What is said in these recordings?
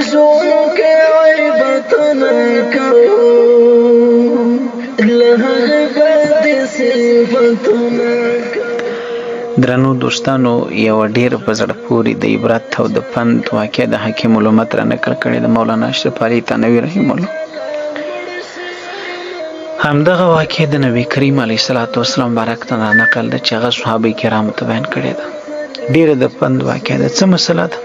ژوند کې عیبتونه کوو، له هغه بد صفتونه. درنو دوستانو، یوه ډېره په زړه پورې د عبرت او د پند واقعه د حکیم الامت را نقل کړې ده مولانا اشرف علي تنوي رحم الله. همدغه واقعه د نبی کریم علیه الصلاة والسلام مبارک ته را نقل ده چې هغه صحابه کرامو ته بیان کړې ده. ډېره د پند واقعه ده. څه مسله ده؟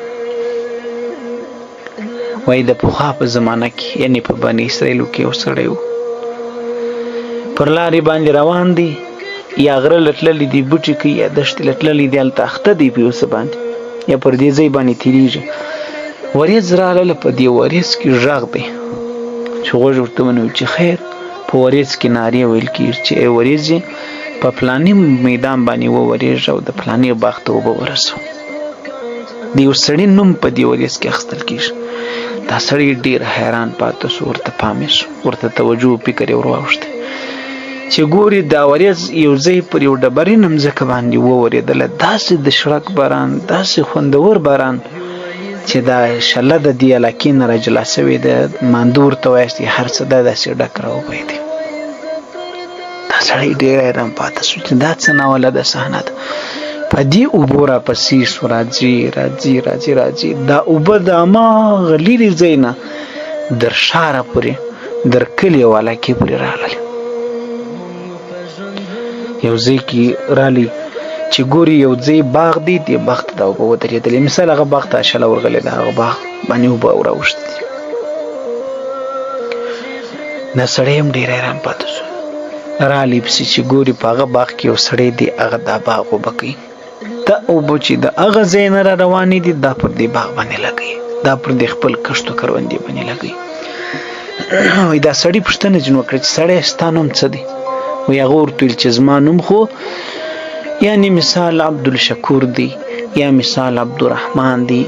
وایي د پخوا په زمانه کې، یعنی په بني اسرائیلو کې یو سړی و، پر لارې باندې روان دی، یا غره له تللی دی بوټي کوي، یا دښتې له تللی دی، هلته اخته دی په یو څه باندې، یا پر دې ځای باندې تېرېږي. وریځ راغله، په دې وریځ کې غږ دی چې غوږ ورته ونیو چې خیر، په وریځ کې نارې ویل کېږي چې ای وریځې په فلاني میدان باندې وورېږه او د فلاني باغ ته اوبه ورسوه. د یو سړي نوم په دې وریځ کې اخیستل کېږي. دا سړی ډیر حیران پاتې شو، ورته پام یې شو، ورته توجه فکر یې ورواوښتی چې ګوري دا وریځ یو ځای پر یو ډبرینه مځکه باندې وورېدله، داسې د شړک باران، داسې خوندور باران چې دا شله د دې علاقې نه راجلا شوې ده، ماندو ورته وایاست، هر څه دا داسې ډک راوبهېدی. دا سړی ډېر حیران پاتې شو چې دا څه ناولده صحنه ده. په دې اوبو راپسې شو، راځي راځي راځي راځي، دا اوبه د هماغه لیرې ځای نه در ښاره پورې، در کلي او علاقې پورې راغللې. یو ځای کې رالی چې ګوري یو ځای باغ دی، دې باغ ته دا اوبه ودرېدلې. مثال هغه باغ ته شله ورغلې ده، هغه باغ باندې اوبه راوښتې دي. دا سړی هم ډېر حیران پاتې شو. رالی پسې چې ګوري په هغه باغ کې یو سړی دی، هغه دا باغ اوبه کوي. دا اوبه چې د هغه ځای نه را روانې دي، دا پر دې باغ باندې لګوي، دا پر دې خپل کښت و کروندې باندې لګوي. وایي دا سړي پوښتنه ځینې وکړه چې سړی ستا نوم څه دی؟ وایي هغه ورته ویل چې زما نوم خو یعنی مثال عبدالشکور دی، یا مثال عبدالرحمن دی،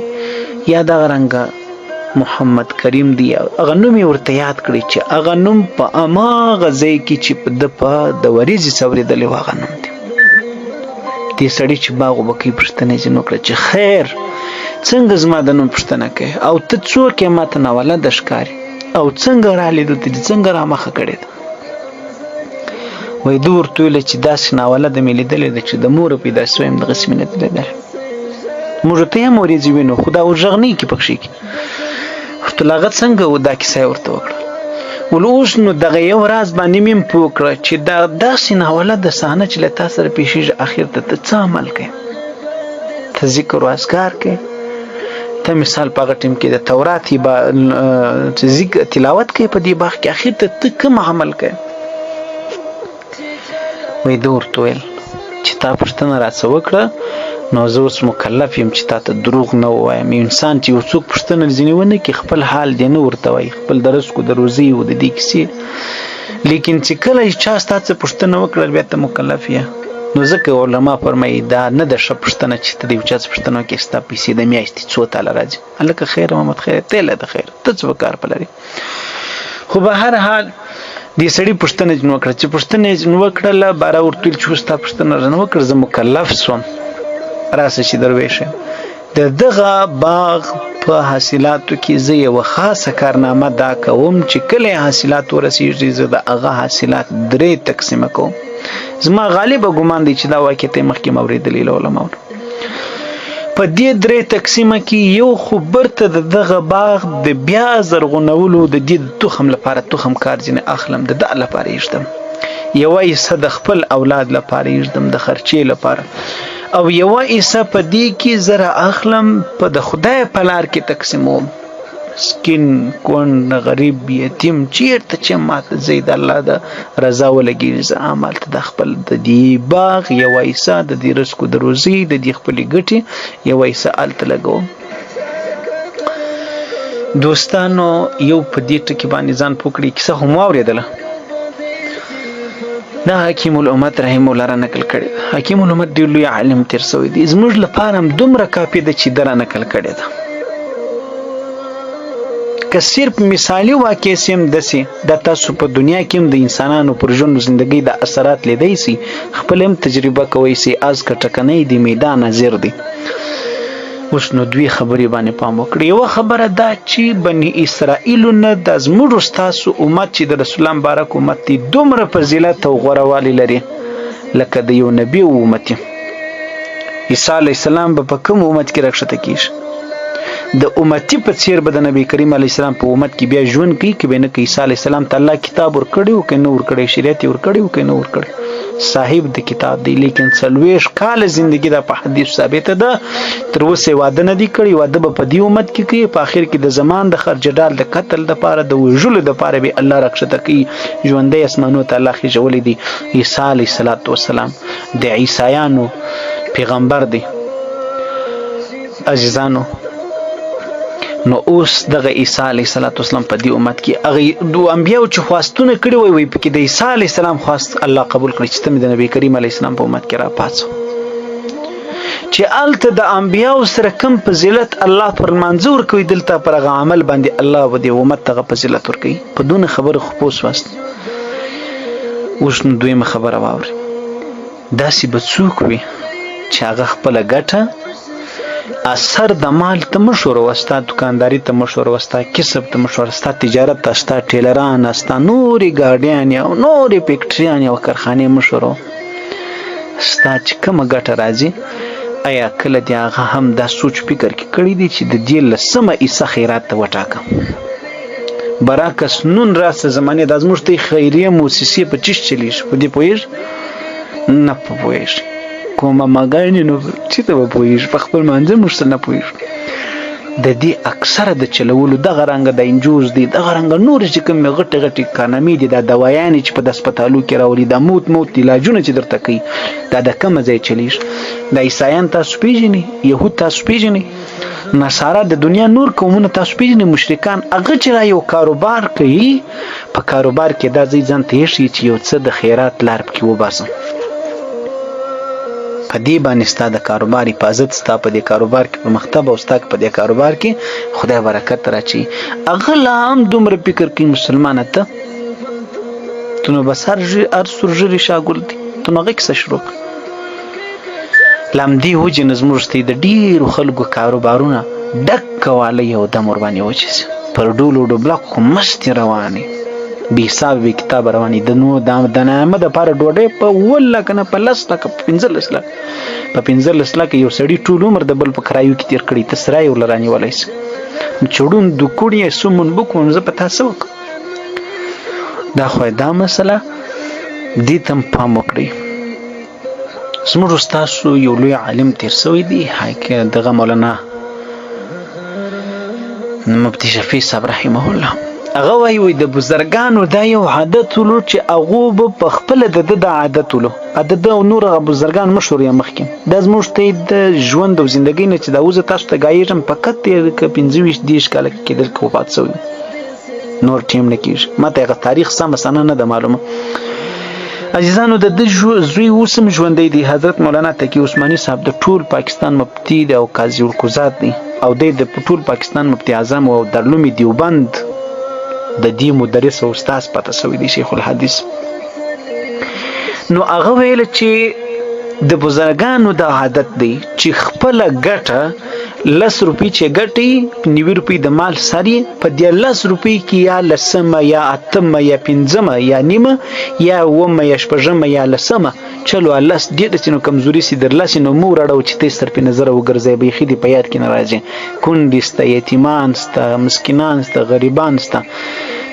یا دغه رنګه محمد کریم دی. هغه نوم یې ورته یاد کړی چې هغه نوم په هماغه ځای کې چې د په د وریځې څه اورېدلی و هغه نوم دی. دې سړي چې باغ اوبه کوي پوښتنه یې ځینې وکړه چې خیر څنګه زما د نوم پوښتنه کوې او ته څوک یې، ما ته ناولده ښکاري او څنګه راغلې دلته، دې څنګه رامخه کړې ده؟ وایي ده ورته وویل چې داسې ناولده مې لیدلې ده چې د موره پیدا سوی یم دغسې مې نه ده لیدلې. موږ ته هم وریځې وینو خو دا غږ نه کې پکښې کې. ورته هغه څنګه و دا کیسه یې ورته وکړه. ول اوس نو دغه یو راز باندې مې هم پوه کړه چې دا داسې ناولده صحنه چې له تا سره پېښېږي اخر ته ته څه عمل کوې؟ ته ذکر و اذکار کوې؟ ته مثال په هغه ټیم کې د تورات چې ذکر تلاوت کوې په دې باغ کې، اخر ته ته کوم عمل کوې؟ وایي ده ورته وویل چې تا پوښتنه راڅه وکړه نو زه اوس مکلف یم چې تا ته دروغ نه ووایم. یو انسان چې یو څوک پوښتنه ځینې ونه کړي خپل حال دې نه ورته وایي، خپل د رزق د روزي او د دې کیسې. لیکن چې کله چا ستا څه پوښتنه وکړه بیا ته مکلف یې. نو ځکه علما فرمایي دا نه ده ښه پوښتنه چې ته د یو چا څه پوښتنه وکړې ستا پیسې د میاشتې څو تاله راځي. هلکه خیر محمد خیر ته له د خیر ته څه په کار په لرې. خو به هر حال دې سړي پوښتنه ځینې وکړه چې پوښتنه یې ځینې وکړله باره ورته ویل چې اوس تا پوښتنه رانه وکړه زه مکلف سوم راسه چې دروېش یم. د دغه باغ په حاصلاتو کې زه یوه خاصه کارنامه دا کوم چې کله یې حاصلات ورسیږي زه د هغه حاصلات درې تقسیمه کوم. زما غالبه ګمان دی چې دا واقعیت یې مخکې هم اورېدلی له علماو. په دې درې تقسیمه کې یو خو برته د دغه باغ د بیا زرغونولو د دې تخم لپاره تخم کار ځینې اخلم، د ده لپاره یې ږدم. یوه حصه د خپل اولاد لپاره یې ږدم، د خرچې لپاره، او یوه حصه په دې کې زه را اخلم په د خدای په لار کې تقسیموم. مسکین، کونډ، غریب، یتیم چیرته چې ماته ځای د الله د رضا ولګېږي زه همالته د خپل د دې باغ یوه حصه د دې رزق د روزي د دې خپلې ګټې یوه حصه هلته لګوم. دوستانو یو په دې ټکي باندې ځان پوه کړئ، کیسه خو مو واورېدله. دا حکیم الامت رحم الله را نقل کړی ده. حکیم الامت ډېر لوی عالم تیر شوی دی، زموږ لپاره هم دومره کافي ده چې ده را نقل کړې ده. که صرف مثالي واقع سي هم داسې دا تاسو په دنیا کې هم د انسانانو پر ژوند او زندګۍ د اثرات لیدای سي، خپل هم تجربه کوی سي. از که ټکنی دی میدان حاضر دی. اوس نو دوی خبرې باندې پام وکړي. یوه خبره دا چې بني اسرائیلو نه د زموږ ستاسو امت چې د رسول الله مبارک امت دی دومره فضیلت او غوره والی لري لکه د یو نبي امت. عیسی علیه السلام به په کوم امت کې راکښته کیږي؟ د امتی په څیر به د نبی کریم علیه السلام په امت کې بیا ژوند کوي که به نه کوي؟ عیسی علیه السلام ته الله کتاب ورکړی او که نه ورکړی، شریعت یې ورکړی او که نه ورکړی، صاحب د کتاب دی. لیکن 40 کاله زندگی دا په حدیث ثابته ده، تر اوسه یې واده نه دی کړی. واده به په دې امت کې کوي، په اخر کې د زمان د خرجډال د قتل دپاره د وژلو دپاره به الله راکښته کوي. ژوندی اسمانو ته الله خېژولی دی. عیسی علیه السلام د عیسایانو پیغمبر دی. عزیزانو، نو اوس دغه عیسی علیه السلام په دې امت کې هغه دو انبیاو چې خواستونه کړي وي، وي پکې د عیسی علیه السلام خواست الله قبول کړي چې ته مې د نبی کریم علیه السلام په امت کې را پاڅو. چې الته د انبیاو سره کم فضیلت الله پر منځ ورکوي، دلته پر هغه عمل باندې الله و دې امت ته فضیلت ورکوي. په دونه خبره خو پوه سواست. اوس نو دویمه خبره واورئ. داسې به څوک وي چې هغه خپله ګټه اثر د مال ته مه ښوروه، ستا دکانداري ته مه ښوروه، ستا کسب ته مه ښوروه، ستا تجارت ته، ستا ټیلران، ستا نورې ګاډیانې او نورې فیکټریانې او کارخانې مه ښوروه. ستا چې کومه ګټه راځي، ایا کله دې هغه هم دا سوچ فکر کې کړی دی چې د دې لسمه حصه خیرات ته وټاکم؟ برعکس نن راسه زمانې دا زموږ ته خیریه موسسې په چیش چلیږي، په دې پوهېږي؟ نه په پوهېږي. کومه مګانې نو چې ته به پوهېږي، په خپل مانځه موږ څه نه پوهېږو. د دې اکثره د چلولو دغه رنګه د انجوز دی، دغه رنګه نور چې کوم غټې غټې کارنامې دي، دا دوایانې چې په د هسپتالو کې راولي، دا موت موت علاجونه چې درته کوي، دا د کومه ځای چلیږي؟ دا عیسایان تاسو پېژني، یهود تاسو پېژني، نصارا، د دنیا نور قومونه تاسو پېژني، مشرکان. هغه چې را یو کاروبار کوي، په کاروبار کې دا ځای ځان ته ایښي چې یو څه د خیرات لار پکې وباسم. په دې باندې ستا د کاروبار حفاظت، ستا په دې کاروبار کې پرمختګ او ستا په دې کاروبار کې خدای برکت راچي. هغه لا هم دومره فکر کوي. مسلمانه ته ته نو بس هر سور ږیرې شاګل دی، ته نو هغه کیسه شروع کړه. له همدې وجې نه زموږ ته د ډېرو خلکو کاروبارونه ډک کوالی او دم ورباندې وچېږي. پر ډولو ډوبلکو خو مستې روانې، بې حسابه بې کتابه روانې. د نو د نامه دپاره ډوډۍ په 7 لکه نه، په 10 لکه، په 15 لکه، په 15 لکه یو سړي ټول عمر د بل په کرایو کې تېر کړی، ته سرای ورله رانیولی سي. چې ړوند د کوڼ یې سمون بکوم، زه په تا څه وکړم؟ دا خو دا مسله دې ته هم پام وکړئ. زموږ ستاسو یو لوی عالم تیر سوی دی، دغه مولانا مفتي شفیع صاحب رحمه الله، هغه وایي وایي د بزرګانو دا یو عادت ولو چې هغو به په خپله د ده دا عادت ولو، د ده او نور هغه بزرګان مشهور یا مخکې دا زموږ ته د ژوند او زندګۍ نه چې دا اوس تاسو ته ګایېږم فقط تېر که 25 30 کاله کې کېدل که وفات سوی، نور ټیم نه کېږي. ما ته هغه تاریخ سمه سنه نه ده معلومه. عزیزانو، د ده زوی اوس هم ژوندی دی، حضرت مولانا تقي عثماني صاحب د ټول پاکستان مفتي دی او قاضي القضات دی، او دی د ټول پاکستان مفتي اعظم او دارالعلوم دیوبند د دې مدرس او استاد پاته سوی دی، شیخ الحدیث. نو هغه ویل چې د بزرګانو دا عادت دی چې خپله ګټه 10 روپۍ چې ګټي، 90 روپۍ د مال سر یې په دې 10 روپۍ کې یا لسمه یا اتمه یا پنځمه یا نیمه یا اوومه یا شپږمه یا لسمه، چلو لس ډېر داسې نو کمزوري سي در لسې نو مه وراړوه چې ته یې صرف نظره وګرځوې، بیخي دې په یاد کې نه راځي. کونډې سته، یتیمان سته، مسکینان سته، غریبان سته.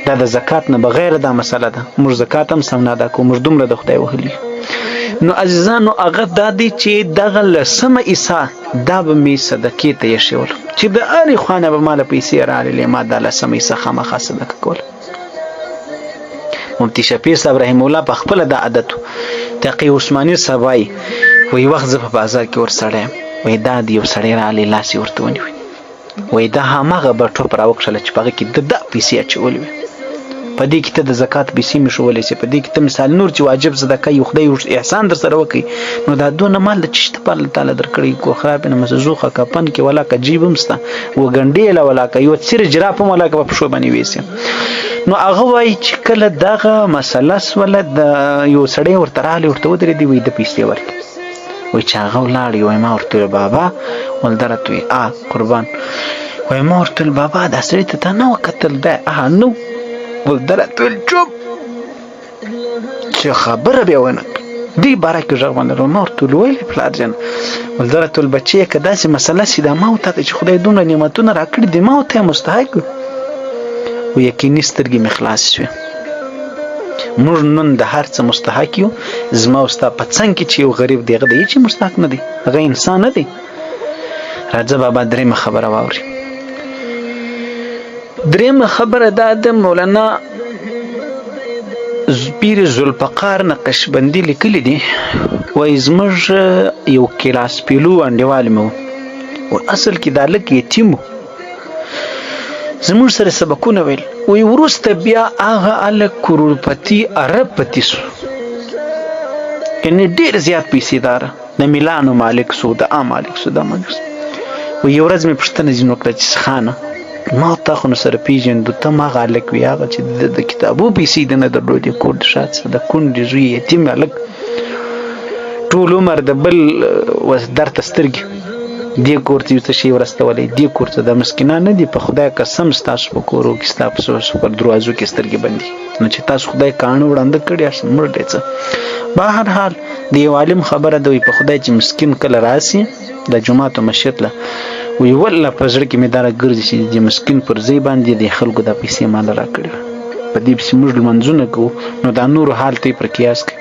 دا د زکات نه بغیر دا مسله ده، موږ زکات هم سم نه ادا کوو، موږ دومره د خدای وهلي. نو عزیزانو، هغه دا دی چې دغه لسمه حصه دا به مې صدقې ته ایښې چې د هرې خوا نه به ماله پیسې راغلې، ما دا لسمه حصه خامخا صدقه کوله. مفتي شفیع صاحب رحمه الله په خپله دا عادت و. تقي عثماني صاحب وایي، وایي وخت زه په بازار کې ورسړی یم، وایي دا د یو سړی راغلی، لاس یې ورته ونیوی، وایي دا هماغه بټوه پر راوکښله چې په هغه کې د ده پیسې اچولې وې. په دې کې ته د زکات پیسې مې ښوولی سې، په دې کې ته مثال نور چې واجب صدقه یو خدای احسان در سره وکړي، نو دا دونه مال د چیش دپاره له تاله درکړی؟ کو خراب نه مسزوخه کفن کې ولا که جیب هم سته وګنډې له ولا که یو څیر جراب هم ولا که په پښو باندې ویسي. نو هغه وایي چې کله دغه مسله سوله، د یو سړی ورته راغلی، ورته ودرېدی، وایي د پیسې ورکړي. وایي چې هغه ولاړی، وایي ما ورته وویل بابا، ول دا راته وایي قربان، وایي ما ورته وویل بابا دا سړي ته تا نه وکتل، دا نو ول دا راته ویل چوپ، چې خبره بیا ونه کړه. دې باره کې غږ باندې ما ورته وویل پلار جان، ول دا راته ویل بچیه که داسې مسله سي دا ما او تا ته چې خدای دومره نعمتونه راکړي دي، ما او ته یې مستحق یو. و یقیني سترګې مې خلاصې شوې. موږ نن د هر څه مستحق یو، زما او ستا په څنګ کې چې یو غریب دی هغه د هیڅ مستحق نه دی، هغه انسان نه دی. راځه بابا درېیمه خبره واوري. درېیمه خبره دا ده، مولانا پیر ذوالفقار نقشبندي لیکلي دي، وایي زموږ یو کلاس پیلو انډیوال مې و، اصل کې دا لک یتیم و، زموږ سره سبقونه ویل. وایي وروسته بیا هغه هلک کروړپتي اربپتي سو، یعنې ډېر زیات پیسې داره، د میلانو مالک سو، د مالک سو، د مالک سو. وایي یو ورځ مې پوښتنه ځینې وکړه چې خانه ما تا خو نو سره پېژندو، ته هم هغه هلک وې هغه چې د کتابو پیسې دې نه درلودې، کور د ښار څخه د کونډې زوی یتیم هلک، ټول عمر د بل درته سترګې، دې کور ته یو څه شی ورستولی، دې کور ته دا مسکینان نه دي، په خدای قسم ستاسو په کورو کې ستاسو پر دروازو کې سترګې بندي، نو چې تاسو خدای کاڼه وړاندې کړي یاست موږ دې څه. بهر حال د یو عالم خبره ده، وایي په خدای چې مسکین کله راسي د جومات او مسجد له، وایي والله په زړه کې مې دا راګرځي چې د مسکین پر ځای باندې د خلکو دا پیسې ماله راکړې، په دې پسې موږ لمونځونه کوو، نو دا نورو حال ته یې پر قیاس کوي.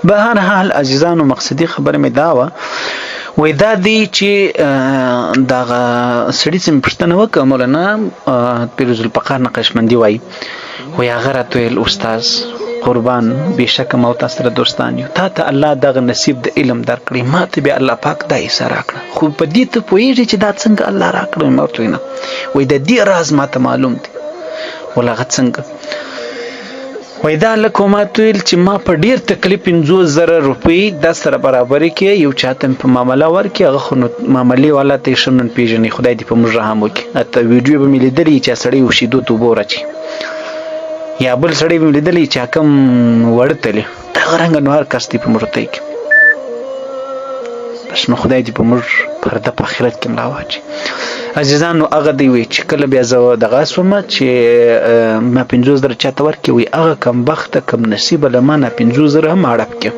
به هر حال عزیزانو مقصدی خبره مې دا وه، وای دا دی چې دغه سړي څخه مې پوښتنه وکړه، مولانا پیر ذوالفقار نقشبندي وایي، وایي هغه راته ویل استاد قربان بېشکه ما او تا سره دوستان یو، تا ته الله دغه نصیب د علم درکړی، ما ته بیا الله پاک دا حصه راکړه، خو په دې ته پوهېږې چې دا څنګه الله راکړی؟ ما ورته ویل نه. وایي د دې راز ما ته معلوم دی. ول هغه څنګه؟ وای دا لکه ما ته ویل چې ما په ډیر تکلیف 50,000 روپۍ دا سره برابرې کړې، یو چاته مې په معامله ورکړې، هغه خو نو معاملې والا ته یې ښه نن پېژني، خدای دې په موږ رحم وکړي. حتی ویډیو به مې لیدلې چې سړی یو شیدو ته اوبه وراچوي، یا بل سړی به مې لیدلی چې کم وړه تلي، دغه رنګه نو هر کس دې په موږ تی کړي. بس نو خدای دې په موږ پرده په آخرت کې ملا واچوي. عزیزانو هغه دی وی چې کله بیا زه دغه سوم چې ما 50,000 چاته ورکړي، وی هغه کم بخته کم نصیبه له ما نه 50,000 هم هړپ کړي.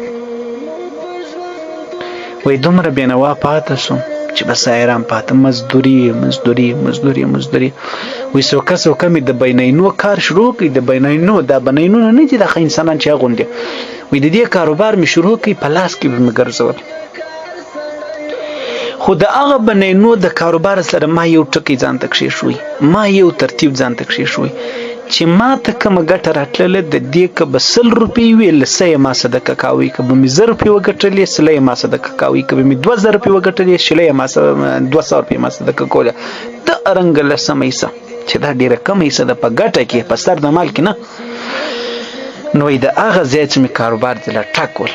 وی دومره بېنوا پاته سوم چې بس حیران پاته، مزدوري مزدوري مزدوري مزدوري. وی سوکه سوکه مې د بینینو کار شروع کړ، د بینینو دا بینینونه نه دي دا ښه انسانان چې اغوندي، وی د دې کاروبار مې شروع کړ، په لاس کې به مې ګرځول. خو د هغه بنینو د کاروبار سره ما یو ټکی ځان ته کښېښوی، ما یو ترتیب ځان ته کښېښوی چې ما ته کومه ګټه راتلله د دې که به 100 روپۍ وي لسه یې ما صدقه کاوی، که به مې 1000 روپۍ وګټلې سله یې ما صدقه کاوی، که به مې 2000 روپۍ وګټلې شله یې ما 200 روپۍ ما صدقه کوله. د رنګه لسمه حصه چې دا ډېره کمه حصه ده په ګټه کې، په سر د مال کې نه، نو د هغه ځای چې مې کاروبار دې له ټک ول،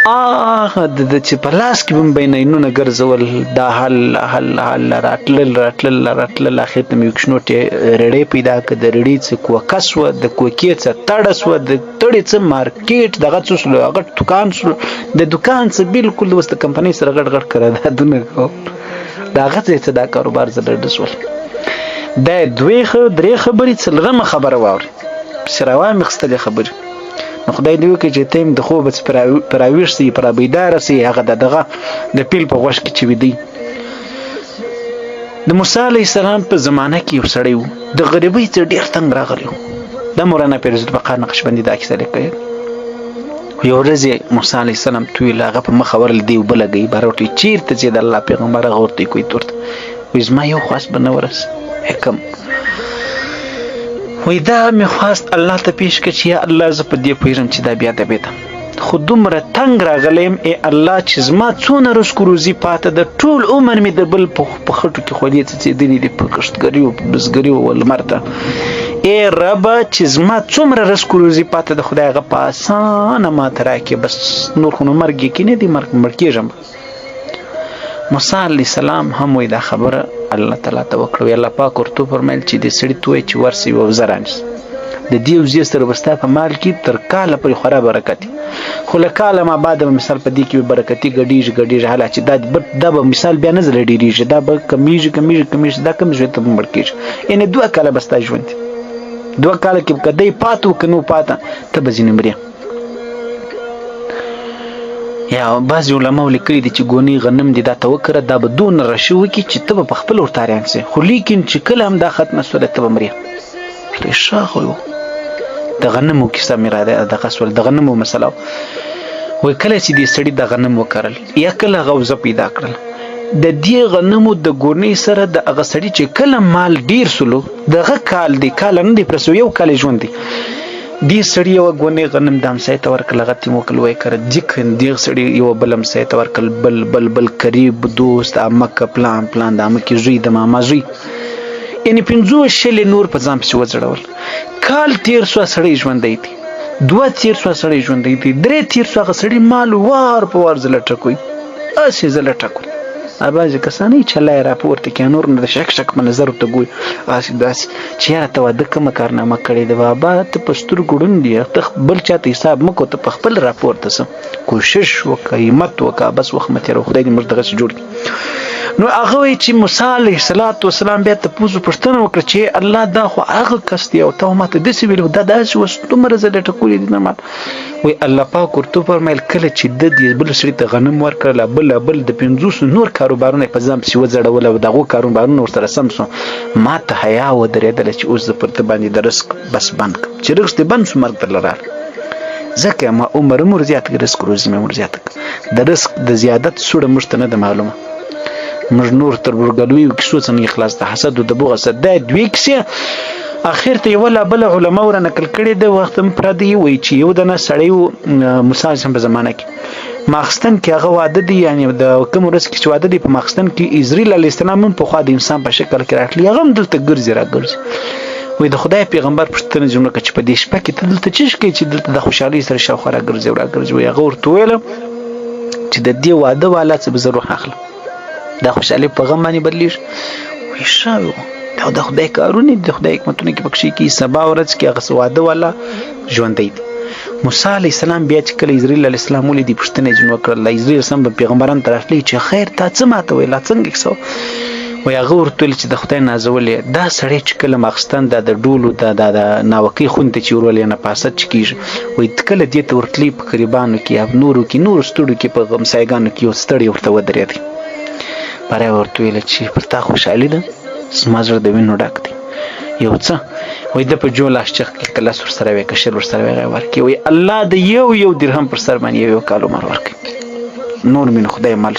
هغه د چې په لاس کې به مې بینینونه ګرځول، دا حل حل حل راتلل راتلل راتلل، اخر ته مې یو کوچنوټې رېړۍ پیدا کړه، د رېړۍ څه کوکه سوه، د کوکې څه تړه سوه، د تړې څه مارکیټ دغه څه سولو، هغه دوکان سولو، د دوکان څه بالکل اوس د کمپنۍ سره غټ غټ قراردادونه کوم، د هغه ځای څه دا کاروبار زه ډډه سول. دا دوې درې خبرې څلورمه خبره واورې، پسې راوامې خستلې خبرې. نو خدای دې وکړي چې ته هم د خوبه څه پراویښ سي، پرابیداره سي، هغه د دغه د پیل په غوږ کې چې ویدی. د موسی علیه السلام په زمانه کې یو سړی و، د غریبۍ څخه ډېر تنګ راغلی و. دا مولانا پیر ذوالفقار نقشبندي دا کیسه لیکلې. یو ورځ یې موسی علیه السلام ته وویل، هغه په مخه ورغلی دی اوبه لګوي، بهر ورته وایي چېرته ځې د الله پیغمبر؟ هغه ورته کوي تورته وایي زما یو خواست به نه ورسي حکم. وایي دا مې خواست الله ته پیش کړ چې یا الله زه په دې پوهېږم چې دا بیا ادبي ده، خو دومره تنګ راغلی یم ای الله چې زما څونه رزق روزي پاته ده، ټول عمر مې د بل په خټو کې خولې څڅېدلې دي، په کښتګري او په بزګري او لمر ته. ای ربه چې زما څومره رزق روزي پاته ده، خدای هغه په اسانه ماته راکړي، بس نور خو نو مرګ یقیني دی، مرګ مړ کېږم. موسی علیه السلام هم وایي دا خبره الله تعالی ته وکړه، وایي الله پاک ورته وفرمایل چې دې سړي ته ووایه چې ورسي یوه وزه رانیسه. د دې وزې سره به ستا په مال کې تر کاله پورې خورا برکت وي. خو له کاله ما بعد به مثال په دې کې به برکتي ګډېږي ګډېږي، حالا چې دا دا به مثال بیا نه ځله ډېرېږي، دا به کمېږي کمېږي کمېږي، دا کم ژوند ته به مړ کېږي. یعنې 2 کاله به ستا ژوند وي، 2 کاله کې که دی پاته و که نه پاته، ته به ځینې مرې. یا بعضې علماو لیکلي دي چې ګونې غنم دې دا ته وکره، دا به دونه رشي وکړي چې ته به په خپله ورته حیران سې، خو لیکن چې کله هم دا ختمه سوله ته به مرې. ورته ښه خو د غنمو کیسه مې را دغه سول، د غنمو مسله وای. کله چې دې سړي د غنم وکرل یا کله غوزه پیدا کړل، د دې غنمو د ګونې سره د هغه سړي چې کله مال ډیر سولو، دغه کال دی، کال نه دی پرسو، یو کال ژوند دی، دې سړي یوه ګونې غنم د همسایه ته ورکړل، هغه ترې وکړل ویې کره دیک دې سړي یوه بل همسایه ته ورکړل، بل بل بل قریب دوست عمک پلان پلان د عمکې زوی د ماما زوی، یعنې 50 20 نور په ځان پسې وځړول. کال تیر سو، سړی ژوندی دی، دوه تیر سو، سړی ژوندی دی، درې تیر سو، هغه سړي مال وار په وار زله ټکوي، هسې زله ټکول. بعضې کسان یې چې الله یې راپورته کړي، نور نو د شک شک په نظر ورته ګوري، هسې داسې چې یاره ته واده کومه کارنامه کړې ده بابا، ته په سترګو ړوند یې، ته بل چاته حساب مه کوه، ته په خپل راپورته سه، کوشش وکړه، همت وکړه، بس وخت مه تېروه، خدای دې موږ دغسې جوړ کړي. نو هغه وایي چې موسی علیه السلام بیا تپوس پوښتنه وکړه چې الله دا خو هغه کس دی او ته ماته داسې ویلي، دا داسې اوس دومره ځله ټکولي دي نورمال. وایي الله پاک ورته وفرمایل کله چې ده دې بل سړي ته غنم ورکړل، بل بل د 50 نور کاروبارونه په ځان پسې وځړول او د هغو کاروبارونه ورسره سم سو، ما ته حیا ودرېدله چې اوس زه پر ده باندې د رزق بس بند کړم، چې رزق دې بند سو مرګ درله راغی، ځکه ما عمر هم ور زیات کړ، رزق روزي مې ور زیاته کړه. د رزق د زیادت سوړه موږ ته نه ده معلومه. موږ نور تر ورګلویو کیسو څنګه خلاص د حسد او د بغض دا دوې کیسې اخر ته یوه لا بله علما ور نقل کړې ده. وخت هم پردی وایي چې یو دنه سړی و موسی علیه په زمانه کې ماخستن کې هغه واده دی، یعنی د کوم ورځ کې چې واده دی په ماخستن کې اسرائیل علیه السلام هم پخوا د انسان په شکل کې راغلی، هغه هم دلته ګرځي را ګرځي. وای د خدای پیغمبر پوښتنه جمله چې په دې شپه کې ته دلته چی کوې چې دلته د خوشحالۍ سره شاوخوا را ګرځي را ګرځي؟ وای هغه ورته ویل چې د دې واده والا څه به زه روح اخلم، دا خوشحالي په غم باندې بدلیږي. وای ښه دا د خدای کارونه دي، د خدای حکمتونه کې پکښې کې. سبا ورځ کې هغه واده والا ژوندی دی. موسی علی السلام بیا چې کله اسرائیل علی السلام ولید، پوښتنه یې ځینې وکړه. اسرائیل السلام به پیغمبران ته راتلي چې خیر تا څه ماته ویل، څنګه کیسه؟ وای هغه ورته ویل چې د خدای نازولې دا سړی چې کله ماخستن دا د ډولو دا د ناوکۍ خون ته چې ورولې نه پاسد چې کېږي، وای کله دې ته ورتلی په قریبانو کې یا نورو کې نورو ستړو کې په غمسایګانو کې یو ستړی ورته ودرېدی، پرې ورته ویل چې پر تا خوشحالي ده، زما زړه د وینو ډک دی. یو څه وای د په جو لاس چخ کې کله ور سره وې کشر ور سره وې ورکې. وای الله د یو یو درهم پر سر باندې یو یو کال عمر ورکړي، نور مې خدای مل.